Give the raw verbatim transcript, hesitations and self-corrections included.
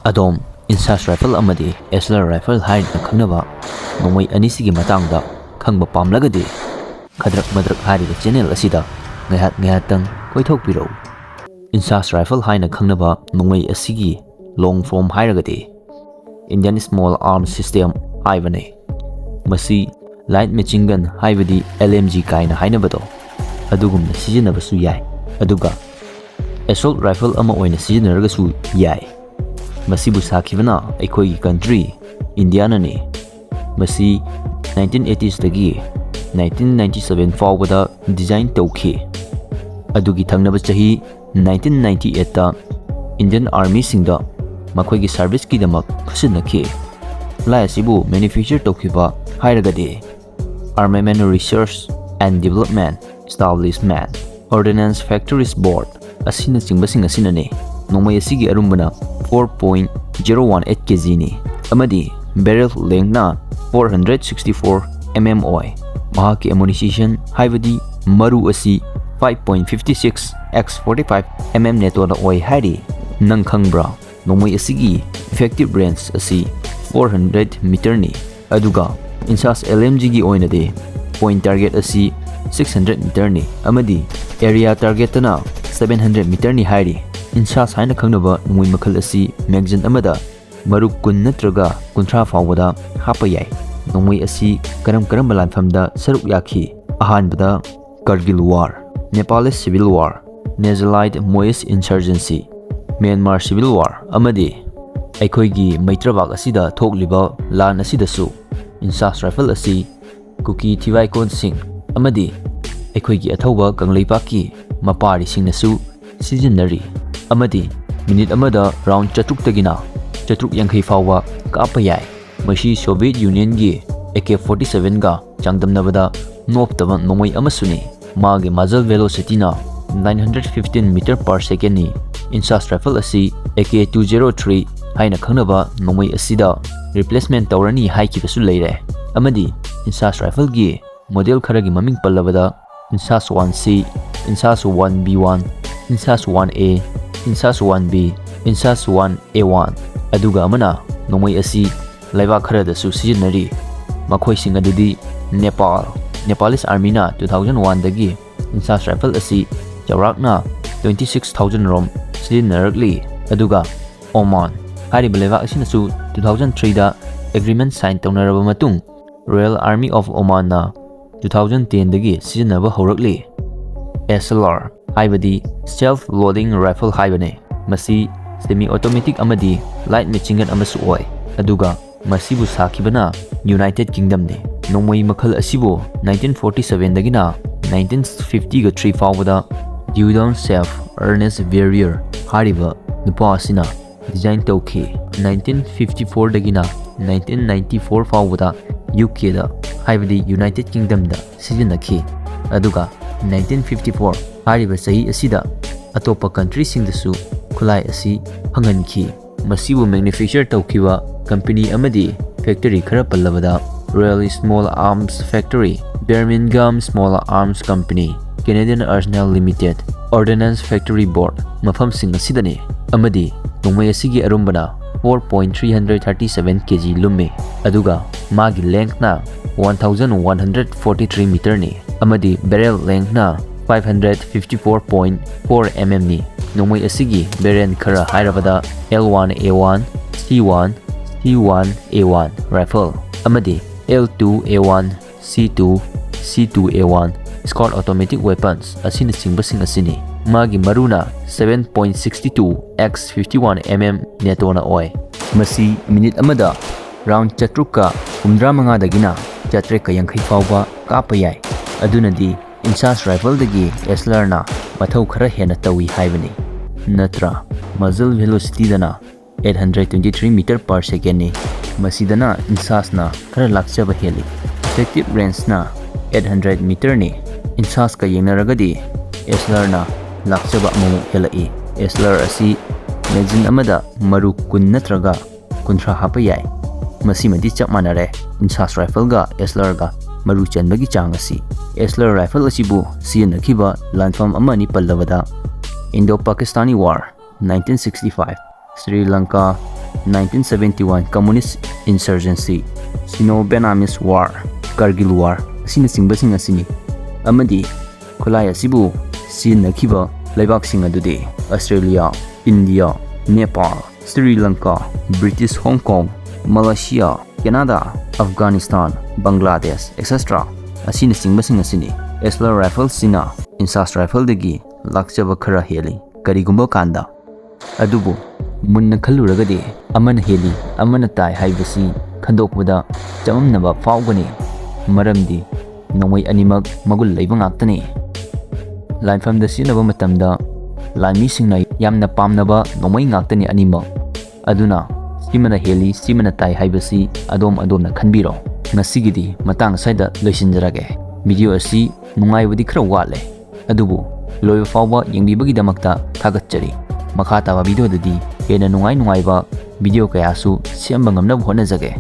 ꯑꯗꯣꯝ INSAS rifle ꯑꯃꯗꯤ ASLR rifle ꯍꯥꯏꯅ ꯈꯪꯅꯕ ꯅꯣꯡꯃꯩ ꯑꯅꯤꯁꯤꯒꯤ ꯃꯇꯥꯡꯗ ꯈꯪꯕ ꯄꯥꯝꯂꯒꯗꯤ, ꯈꯗ꯭ꯔꯛ ꯃꯗ꯭ꯔꯛ ꯍꯥꯏꯔꯤꯕ channel ꯑꯁꯤꯗ ꯉꯥꯏꯍꯥꯛ ꯉꯥꯏꯍꯥꯛꯇꯪ ꯀꯣꯏꯊꯣꯛꯄꯤꯔꯛꯎ꯫ INSAS rifle ꯍꯥꯏꯅ ꯈꯪꯅꯕ ꯅꯣꯡꯃꯩ ꯑꯁꯤꯒꯤ long form ꯍꯥꯏꯔꯒꯗꯤ Indian Small Arms System ꯍꯥꯏꯕꯅꯤ꯫ ꯃꯁꯤ light machine gun ꯍꯥꯏꯕꯗꯤ L M G ꯀꯥꯏꯅ ꯍꯥꯏꯅꯕꯗꯣ, ꯑꯗꯨꯒꯨꯝꯅ ꯁꯤꯖꯤꯟꯅꯕꯁꯨ ꯌꯥꯏ, ꯑꯗꯨꯒ assault rifle ꯑꯃ ꯑꯣꯏꯅ ꯁꯤꯖꯤꯟꯅꯔꯒꯁꯨ ꯌꯥꯏ꯫ ꯃꯁꯤꯕꯨ ꯁꯥꯈꯤꯕꯅ ꯑꯩꯈꯣꯏꯒꯤ country India ꯅꯅꯤ꯫ ꯃꯁꯤ nineteen eighties ꯇꯒꯤ nineteen ninety seven ꯐꯥꯎꯕꯗ design ꯇꯧꯈꯤ꯫ ꯑꯗꯨꯒꯤ ꯊꯪꯅꯕ ꯆꯍꯤ nineteen ninety eight ꯇ Indian Army ꯁꯤꯡꯗ ꯃꯈꯣꯏꯒꯤ service ꯀꯤꯗꯃꯛ ꯈꯨꯠꯁꯤꯟꯅꯈꯤ꯫ ꯈꯨꯠꯂꯥꯏ ꯑꯁꯤꯕꯨ manufacture ꯇꯧꯈꯤꯕ ꯍꯥꯏꯔꯒꯗꯤ Armament Research and Development Establishment, Ordnance Factories Board ꯑꯁꯤꯅꯆꯤꯡꯕꯁꯤꯡ ꯑꯁꯤꯅꯅꯤ꯫ ꯅꯣꯡꯃꯩ ꯑꯁꯤꯒꯤ ꯑꯔꯨꯝꯕꯅ four point zero one eight K G ꯅꯤ ꯑꯃꯗꯤ barrel length ꯅ four hundred sixty four M M ꯑꯣꯏ꯫ ꯃꯍꯥꯛꯀꯤ ammunition ꯍꯥꯏꯕꯗꯤ ꯃꯔꯨ ꯑꯁꯤ five point fifty six X forty five M M NATO ꯅ ꯑꯣꯏ ꯍꯥꯏꯔꯤ꯫ ꯅꯪ ꯈꯪꯕ꯭ꯔꯥ? ꯅꯣꯡꯃꯩ ꯑꯁꯤꯒꯤ effective range ꯑꯁꯤ four hundred meter ꯅꯤ, ꯑꯗꯨꯒ INSAS L M G ꯒꯤ ꯑꯣꯏꯅꯗꯤ point target ꯑꯁꯤ six hundred meter ꯅꯤ ꯑꯃꯗꯤ area target ꯇꯅ seven hundred meter ꯅꯤ ꯍꯥꯏꯔꯤ꯫ INSAS ꯍꯥꯏꯅ ꯈꯪꯅꯕ ꯅꯣꯡꯃꯩ ꯃꯈꯜ ꯑꯁꯤ magazine ꯑꯃꯗ ꯃꯔꯨ ꯀꯨꯟ ꯅꯠꯇ꯭ꯔꯒ ꯀꯨꯟꯊ꯭ꯔꯥ ꯐꯥꯎꯕꯗ ꯍꯥꯞꯄ ꯌꯥꯏ꯫ ꯅꯣꯡꯃꯩ ꯑꯁꯤ ꯀꯔꯝ ꯀꯔꯝꯕ ꯂꯥꯟꯐꯝꯗ ꯁꯔꯨꯛ ꯌꯥꯈꯤ? ꯑꯍꯥꯟꯕꯗ Kargil War, Nepalese Civil War, Naxalite Maoist Insurgency, Myanmar Civil War, ꯑꯃꯗꯤ ꯑꯩꯈꯣꯏꯒꯤ ꯃꯩꯇ꯭ꯔꯕꯥꯛ ꯑꯁꯤꯗ ꯊꯣꯛꯂꯤꯕ ꯂꯥꯟ ꯑꯁꯤꯗꯁꯨ INSAS rifle ꯑꯁꯤ ꯀꯨꯀꯤ ꯊꯤꯋꯥꯏꯀꯣꯟꯁꯤꯡ ꯑꯃꯗꯤ ꯑꯩꯈꯣꯏꯒꯤ ꯑꯊꯧꯕ ꯀꯪꯂꯩꯄꯥꯛꯀꯤ ꯃꯄꯥꯔꯤꯁꯤꯡꯅꯁꯨ ꯁꯤꯖꯤꯟꯅꯔꯤ, ꯑꯃꯗꯤ minute ꯑꯃꯗ round ꯆꯥꯇ꯭ꯔꯨꯛꯇꯒꯤꯅ ꯆꯥꯇ꯭ꯔꯨꯛ ꯌꯥꯡꯈꯩ ꯐꯥꯎꯕ ꯀꯥꯞꯄ ꯌꯥꯏ꯫ ꯃꯁꯤ Soviet Union ꯒꯤ A K forty seven ꯒ ꯆꯥꯡꯗꯝꯅꯕꯗ ꯅꯣꯞꯇꯕ ꯅꯣꯡꯃꯩ ꯑꯃꯁꯨꯅꯤ꯫ ꯃꯥꯒꯤ muzzle velocity ꯅ nine hundred fifteen meter per second ꯅꯤ꯫ INSAS rifle ꯑꯁꯤ A K two zero three ꯍꯥꯏꯅ ꯈꯪꯅꯕ ꯅꯣꯡꯃꯩ ꯑꯁꯤꯗ replacement ꯇꯧꯔꯅꯤ ꯍꯥꯏꯈꯤꯕꯁꯨ ꯂꯩꯔꯦ, ꯑꯃꯗꯤ INSAS rifle ꯒꯤ model ꯈꯔꯒꯤ ꯃꯃꯤꯡ ꯄꯜꯂꯕꯗ INSAS one C, INSAS one B one, INSAS one A, INSAS one B, INSAS one A one, ꯑꯗꯨꯒ ꯑꯃꯅ ꯅꯣꯡꯃꯩ ꯑꯁꯤ ꯂꯩꯕꯥꯛ ꯈꯔꯗꯁꯨ ꯁꯤꯖꯤꯟꯅꯔꯤ꯫ ꯃꯈꯣꯏꯁꯤꯡ ꯑꯗꯨꯗꯤ Nepal, Nepalese Armyꯅ two thousand oneꯗꯒꯤ INSAS rifle ꯑꯁꯤ ꯆꯥꯎꯔꯥꯛꯅ twenty six thousand ꯔꯣꯝ ꯁꯤꯖꯤꯟꯅꯔꯛꯂꯤ꯫ ꯑꯗꯨꯒ ꯑꯣꯃꯥꯟ ꯍꯥꯏꯔꯤꯕ ꯂꯩꯕꯥꯛ ꯑꯁꯤꯅꯁꯨ two thousand threeꯗ agreement sign ꯇꯧꯅꯔꯕ ꯃꯇꯨꯡ Royal Army of Omanꯅ two thousand tenꯗꯒꯤ ꯁꯤꯖꯤꯟꯅꯕ ꯍꯧꯔꯛꯂꯤ꯫ SLR ꯍꯥꯏꯕꯗꯤ Self Loading Rifle ꯍꯥꯏꯕꯅꯤ꯫ ꯃꯁꯤ semi automatic ꯑꯃꯗꯤ light machine gun ꯑꯃꯁꯨ ꯑꯣꯏ꯫ ꯑꯗꯨꯒ ꯃꯁꯤꯕꯨ ꯁꯥꯈꯤꯕꯅ United Kingdomꯅꯤ꯫ ꯅꯣꯡꯃꯩ ꯃꯈꯜ ꯑꯁꯤꯕꯨ nineteen forty sevenꯗꯒꯤꯅ nineteen fifty three ꯐꯥꯎꯕꯗ Dieudonne Chef Ernest Verrier ꯍꯥꯏꯔꯤꯕ ꯅꯨꯄꯥ ꯑꯁꯤꯅ design ꯇꯧꯈꯤ꯫ nineteen fifty fourꯗꯒꯤꯅ nineteen ninety four ꯐꯥꯎꯕꯗ UKꯗ ꯍꯥꯏꯕꯗꯤ United Kingdomꯗ ꯁꯤꯖꯤꯟꯅꯈꯤ꯫ ꯑꯗꯨꯒ nineteen fifty four ꯍꯥꯏꯔꯤꯕ ꯆꯍꯤ ꯑꯁꯤꯗ ꯑꯇꯣꯞꯄ countryꯁꯤꯡꯗꯁꯨ ꯈꯨꯠꯂꯥꯏ ꯑꯁꯤ ꯐꯪꯍꯟꯈꯤ꯫ ꯃꯁꯤꯕꯨ manufacture ꯇꯧꯈꯤꯕ company ꯑꯃꯗꯤ factory ꯈꯔ ꯄꯜꯂꯕꯗ Royal Small Arms Factory, Birmingham Small Arms Company, Canadian Arsenal Limited, Ordnance Factory Board ꯃꯐꯝꯁꯤꯡ ꯑꯁꯤꯗꯅꯤ꯫ ꯑꯃꯗꯤ ꯅꯣꯡꯃꯩ ꯑꯁꯤꯒꯤ ꯑꯔꯨꯝꯕꯅ four point three hundred thirty seven kg ꯂꯨꯝꯃꯤ꯫ ꯑꯗꯨꯒ ꯃꯥꯒꯤ lengthꯅ one thousand one hundred forty three meterꯅꯤ꯫ ꯑꯃꯗꯤ barrel lengthꯅ five hundred fifty four point four mmꯅꯤ꯫ ꯅꯣꯡꯃꯩ ꯑꯁꯤꯒꯤ variant ꯈꯔ ꯍꯥꯏꯔꯕꯗ L one A one, C one, C one A one rifle ꯑꯃꯗꯤ L two A one, C two, C two A one scout automatic weapons ꯑꯁꯤꯅꯆꯤꯡꯕꯁꯤꯡ ꯑꯁꯤꯅꯤ꯫ ꯃꯥꯒꯤ ꯃꯔꯨꯅ seven point six two X fifty one mm NATOꯅ ꯑꯣꯏ꯫ ꯃꯁꯤ minute ꯑꯃꯗ round ꯆꯥꯇ꯭ꯔꯨꯛꯀ ꯍꯨꯝꯗ꯭ꯔꯥ ꯃꯉꯥꯗꯒꯤꯅ ꯆꯥꯇ꯭ꯔꯦꯠꯀ ꯌꯥꯡꯈꯩ ꯐꯥꯎꯕ ꯀꯥꯞꯄ ꯌꯥꯏ꯫ ꯑꯗꯨꯅꯗꯤ INSAS rifleꯗꯒꯤ SLRꯅ ꯃꯊꯧ ꯈꯔ ꯍꯦꯟꯅ ꯇꯧꯏ ꯍꯥꯏꯕꯅꯤ꯫ ꯅꯠꯇ꯭ꯔꯥ? Muzzle velocityꯗꯅ eight hundred twenty three meter per secondꯅꯤ꯫ ꯃꯁꯤꯗꯅ INSASꯅ ꯈꯔ ꯂꯥꯛꯆꯕ ꯍꯦꯜꯂꯤ꯫ Effective rangeꯅ eight hundred meterꯅꯤ꯫ INSASꯀ ꯌꯦꯡꯅꯔꯒꯗꯤ SLRꯅ ꯂꯥꯛꯆꯕ ꯑꯃꯃꯨꯛ ꯍꯦꯜꯂꯛꯏ꯫ SLR ꯑꯁꯤ magazine ꯑꯃꯗ ꯃꯔꯨ ꯀꯨꯟ ꯅꯠꯇ꯭ꯔꯒ ꯀꯨꯟꯊ꯭ꯔꯥ ꯍꯥꯞꯄ ꯌꯥꯏ꯫ ꯃꯁꯤꯃꯗꯤ ꯆꯞ ꯃꯥꯟꯅꯔꯦ INSAS rifleꯒ SLRꯒ ꯃꯔꯨ ꯆꯟꯕꯒꯤ ꯆꯥꯡ ꯑꯁꯤ꯫ SLR rifle ꯑꯁꯤꯕꯨ ꯁꯤꯖꯤꯟꯅꯈꯤꯕ ꯂꯥꯟꯐꯝ ꯑꯃ ꯑꯅꯤ ꯄꯜꯂꯕꯗ Indo-Pakistani War, nineteen sixty five, Sri Lanka, nineteen seventy one Communist Insurgency, Sino-Vietnamese War, Kargil War ꯑꯁꯤꯅꯆꯤꯡꯕꯁꯤꯡ ꯑꯁꯤꯅꯤ꯫ ꯑꯃꯗꯤ ꯈꯨꯠꯂꯥꯏ ꯑꯁꯤꯕꯨ ꯁꯤꯖꯤꯟꯅꯈꯤꯕ ꯂꯩꯕꯥꯛꯁꯤꯡ ꯑꯗꯨꯗꯤ Australia, India, Nepal, Sri Lanka, British Hong Kong, Malaysia, Canada, Afghanistan, Bangladesh, et cetera ꯑꯁꯤꯅꯆꯤꯡꯕꯁꯤꯡ ꯑꯁꯤꯅꯤ꯫ Asler Riflesꯁꯤꯅ INSAS Rifleꯗꯒꯤ ꯂꯥꯛꯆꯕ ꯈꯔ ꯍꯦꯜꯂꯤ꯫ ꯀꯔꯤꯒꯨꯝꯕ ꯀꯥꯟꯗ ꯑꯗꯨꯕꯨ ꯃꯨꯟꯅ ꯈꯜꯂꯨꯔꯒꯗꯤ ꯑꯃꯅ ꯍꯦꯜꯂꯤ, ꯑꯃꯅ ꯇꯥꯏ ꯍꯥꯏꯕꯁꯤ ꯈꯟꯗꯣꯛꯄꯗ ꯆꯃꯝꯅꯕ ꯐꯥꯎꯒꯅꯤ꯫ ꯃꯔꯝꯗꯤ ꯅꯣꯡꯃꯩ ꯑꯅꯤꯃꯛ ꯃꯒꯨꯟ ꯂꯩꯕ ꯉꯥꯛꯇꯅꯤ꯫ ꯂꯥꯟꯐꯝꯗ ꯁꯤꯖꯤꯟꯅꯕ ꯃꯇꯝꯗ ꯂꯥꯟꯃꯤꯁꯤꯡꯅ ꯌꯥꯝꯅ ꯄꯥꯝꯅꯕ ꯅꯣꯡꯃꯩ ꯉꯥꯛꯇꯅꯤ ꯑꯅꯤꯃꯛ꯫ ꯑꯗꯨꯅ ꯁꯤꯃꯅ ꯍꯦꯜꯂꯤ, ꯁꯤꯃꯅ ꯇꯥꯏ ꯍꯥꯏꯕꯁꯤ ꯑꯗꯣꯝ ꯑꯗꯣꯝꯅ ꯈꯟꯕꯤꯔꯣ꯫ ꯉꯁꯤꯒꯤꯗꯤ ꯃꯇꯥꯡ ꯑꯁ꯭ꯋꯥꯏꯗ ꯂꯣꯏꯁꯤꯟꯖꯔꯒꯦ꯫ ꯚꯤꯗꯤꯑꯣ ꯑꯁꯤ ꯅꯨꯡꯉꯥꯏꯕꯗꯤ ꯈꯔ ꯋꯥꯠꯂꯦ, ꯑꯗꯨꯕꯨ ꯂꯣꯏꯕ ꯐꯥꯎꯕ ꯌꯦꯡꯕꯤꯕꯒꯤꯗꯃꯛꯇ ꯊꯥꯒꯠꯆꯔꯤ꯫ ꯃꯈꯥ ꯇꯥꯕ ꯚꯤꯗꯤꯑꯣꯗꯗꯤ ꯍꯦꯟꯅ ꯅꯨꯡꯉꯥꯏ ꯅꯨꯡꯉꯥꯏꯕ ꯚꯤꯗꯤꯑꯣ ꯀꯌꯥꯁꯨ ꯁꯦꯝꯕ ꯉꯝꯅꯕ ꯍꯣꯠꯅꯖꯒꯦ꯫